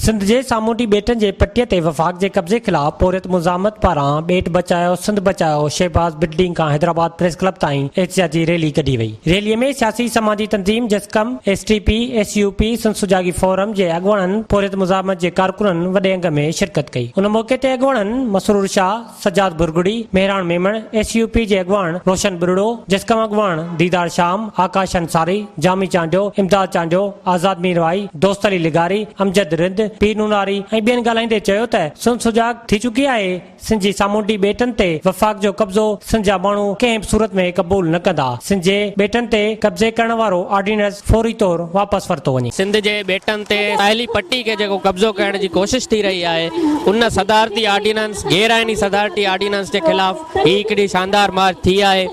سنڌ جي سامونڊي ٻيٽن جي پٽي تي وفاق جي قبضي خلاف پورهيت مزاحمت پاران ٻيٽ بچايو سنڌ بچايو شهباز بلڊنگ کان حيدرآباد پريس ڪلب تائين احتجاجي ريلي ڪڍي وئي. ريلي ۾ سياسي سماجي تنظيم جسقم، S T P, S U P, Sindh Sujagi forum جي اڳواڻن، پورهيت مزاحمت جي ڪارڪنن وڏي انگ ۾ شرڪت ڪئي. ان موقعي تي اڳواڻن Masroor Shah, Sajjad Bhurgri, Mehran Memon, S U P جي اڳواڻ روشن ٻرڙو، جسقم اڳواڻ ديدار شام، آڪاش انصاري، جامي چانڊيو، امداد چانڊيو، آزاد ميرواهي، دوست علي لغاري، امجد رند، پير نوناري ۽ ٻين ڳالهائيندي چيو ته سنڌ سجاڳ ٿي چڪي آهي، سنڌ جي سامونڊي ٻيٽن تي وفاق جو قبضو سنڌ جا ماڻهو ڪنهن به صورت ۾ قبول نه ڪندا، سنڌ جي ٻيٽن تي قبضي ڪرڻ وارو آرڊيننس فوري طور واپس ورتو وڃي. سنڌ جي ٻيٽن تي ساحلي پٽي کي جيڪو قبضو ڪرڻ جي ڪوشش ٿي رهي آهي ان صدارتي آرڊيننس غير آئيني صدارتي آرڊيننس جي خلاف هي هڪڙي شاندار مارچ ٿي آهي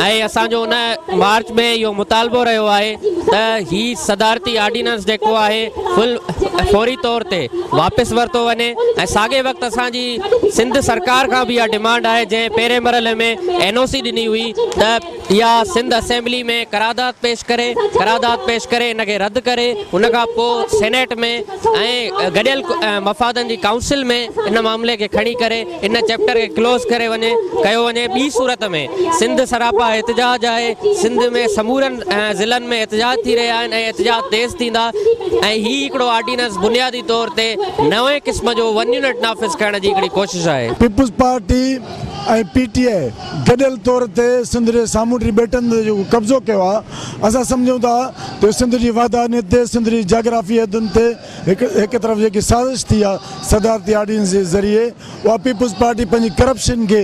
۽ اسان جو ان مارچ ۾ اهو مطالبو رهيو آهي ته هي صدارتي آرڊيننس جيڪو آهي فل فوري طور تي واپس ورتو وڃي ۽ ساڳئي وقت اسان جي سنڌ سرڪار کان به اها ڊمانڊ آهي جنهن پهرين مرحلي ۾ اين او سي ڏني هئي ته اها سنڌ اسيمبلي ۾ قرارداد پيش ڪري قرارداد پيش ڪري ان کي رد ڪري ان کان پوء سينيٽ ۾ ۽ گڏيل مفادن جي ڪائونسل ۾ ان معاملي کي کڻي ڪري ان چيپٽر کي ڪلوز ڪري وڃي ڪيو وڃي ٻي صورت ۾ سنڌ سراپا احتجاج آهي سنڌ ۾ سمورن ضلعن ۾ احتجاج ٿي رهيا آهن ۽ احتجاج تيز ٿيندا ۽ هي هڪڙو آرڊيننس بنيادي طور تي نئين قسم جو ون يونٽ نافذ ڪرڻ جي هڪڙي ڪوشش آهي. Peoples party ۽ P T I گڏيل طور تي سنڌ جي سامونڊي ٻيٽن تي جيڪو قبضو ڪيو آهي اسان سمجهون ٿا ته سنڌ جي وحدانيت تي سنڌ جي جاگرافي حدن تي هڪ هڪ طرف جيڪي سازش ٿي آهي صدارتي آرڊيننس جي ذريعي اها پيپلز پارٽي پنهنجي ڪرپشن کي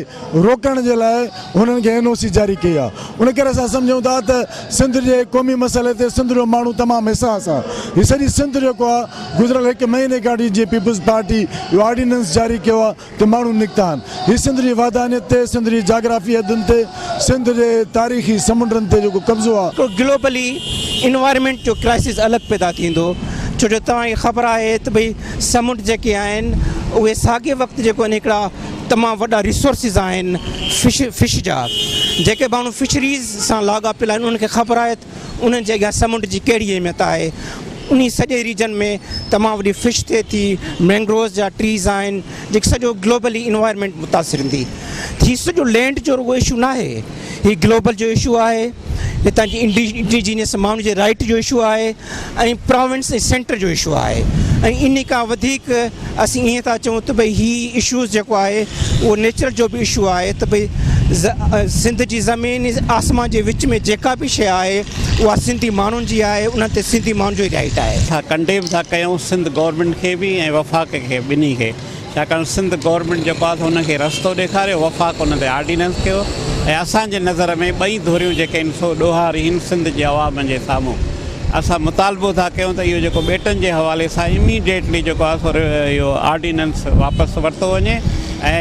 روڪڻ جي لاء هنن کي اين او سي جاري ڪئي آهي ان ڪري اسان سمجهون ٿا ته سنڌ جي قومي مسئلي تي سنڌ جو ماڻهو تمام حساس آهي هي سڄي سنڌ جيڪو آهي گذريل هڪ مهيني کان وٺي جيئن پيپلز پارٽي اهو آرڊيننس جاري ڪيو آهي ته ماڻهو نڪتا آهن. هي سنڌ جي وحدانيت تي، سنڌ جي جاگرافي حدن تي، سنڌ جي تاريخي سمنڊن تي جيڪو قبضو آهي. هڪڙو گلوبلي انوائرمينٽ جو ڪرائسس الڳ پيدا ٿيندو ڇو جو توهان کي خبر آهي ته ڀئي سمنڊ جيڪي آهن اهي ساڳي وقت جيڪو آهن هڪڙا تمام وڏا ريسورسز آهن فش فش جا جيڪي ماڻهو فشريز سان لاڳاپيل آهن انهن کي خبر آهي ته انهن جي اڳيان سمنڊ جي ڪهڙي اهميت آهي. انهي سڄي ريجن ۾ تمام وڏي فش ٿئي ٿي، مينگروز جا ٽريز آهن جيڪي سڄو گلوبلي انوائرمينٽ متاثر ٿيندي. هي سڄو لينڊ جو رڳو اشو ناهي، هي گلوبل جو اشو آهي، هتان جي انڊيجينس ماڻهن جي رائيٽ جو اشو آهي ۽ پراونس ۽ سينٽر جو اشو آهي ۽ انهي کان وڌيڪ اسين ائين ٿا چئون ته ڀئي هي اشوز جيڪو آهي اهو نيچرل جو به اشو آهي ته ڀئي سنڌ جي زمين آسمان جي وچ ۾ جيڪا به شيء آهي اها سنڌي ماڻهن جي آهي انهن تي سنڌي ماڻهن جو ئي رائيٽ آهي. ٿا ڪنڊيم ٿا ڪيون سنڌ گورنمينٽ کي به ۽ وفاق کي ٻنهي کي ڇاڪاڻ سنڌ گورنمينٽ جيڪو آهي سو ان کي رستو ڏيکاريو وفاق ان تي آرڊيننس ڪيو ۽ اسان جي نظر ۾ ٻئي ڌريون جيڪي آهن سو ڏوهاري آهن سنڌ جي عوام جي سامهون اسان مطالبو ٿا ڪيون ته اهو جيڪو ٻيٽن جي حوالي سان اميڊيٽلي جيڪو آهي سو اهو آرڊيننس واپس ورتو وڃي ۽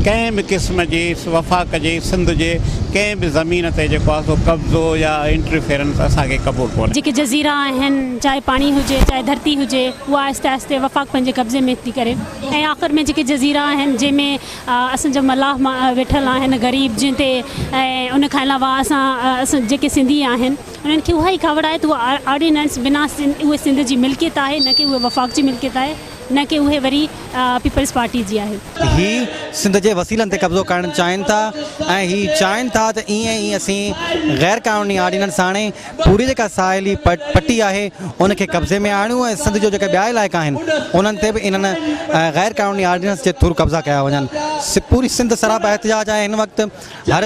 ڪنهن به قسم جي وفاق جي سنڌ جي ڪنهن به زمين تي جيڪو آهي سو قبضو يا انٽرفيرنس اسان کي قبول ڪونهي. جيڪي جزيرا آهن چاهي پاڻي هجي چاهي ڌرتي هجي اها آهستي آهستي وفاق پنهنجي قبضي ۾ ٿي ڪري ۽ آخر ۾ جيڪي جزيرا آهن جنهن ۾ اسان جا ملاح ويٺل آهن غريب جنهن تي ۽ ان کان علاوه اسان اسان جيڪي سنڌي آهن انهن کي اها ئي ڪاوڙ آهي ته اها آرڊيننس بنا اهي سنڌ جي ملڪيت آهي نه ڪي اهي وفاق جي ملڪيت آهي نه ڪي اهي وري پيپلز پارٽي جي آهي. هي سنڌ جي وسيلن تي قبضو ڪرڻ چاهين ٿا ۽ هي چاهين ٿا ته ائين ئي اسين غير قانوني آرڊيننس آڻي پوري جيڪا ساحلي پٽي آهي ان کي قبضي ۾ آڻيون ۽ سنڌ جو جيڪي ٻيا علائقا آهن انهن تي به انهن غير قانوني آرڊيننس جي ٿرو قبضا ڪيا وڃن. پوري سنڌ سراپا احتجاج آهي هن وقت هر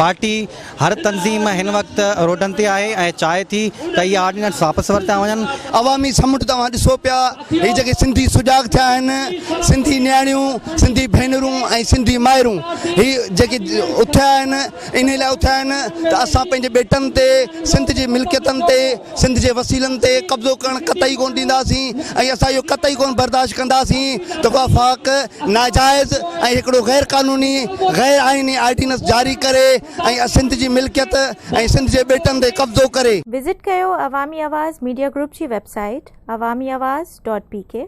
پارٽي هر تنظيم هن وقت روڊن تي آهي ۽ چاهي ٿي ته اهي آرڊيننس واپس ورتا وڃن. عوامي سمنڊ توهان ڏسو پيا هي جيڪي سنڌي سجاڳ ٿيا آهن سنڌي نياڻيون سنڌي ڀينرون ۽ سنڌي مائرون هي جيڪي اٿيا آهن انهي لاء اٿيا آهن ته اسان پنهنجي ٻيٽن تي، سنڌ جي ملڪيتن تي، سنڌ جي وسيلن تي قبضو ڪرڻ قطعي ڪونه ڏينداسين ۽ اسان اهو قطعي ڪونه برداشت ڪنداسين ته وفاق ناجائز ۽ هڪڙو غير قانوني غير آئيني آرڊيننس جاري ڪري ۽ سنڌ جي ملڪيت ۽ سنڌ جي ٻيٽن تي قبضو ڪري. وزٽ ڪيو عوامي آواز ميڊيا گروپ جي website Awami Awaz dot P K.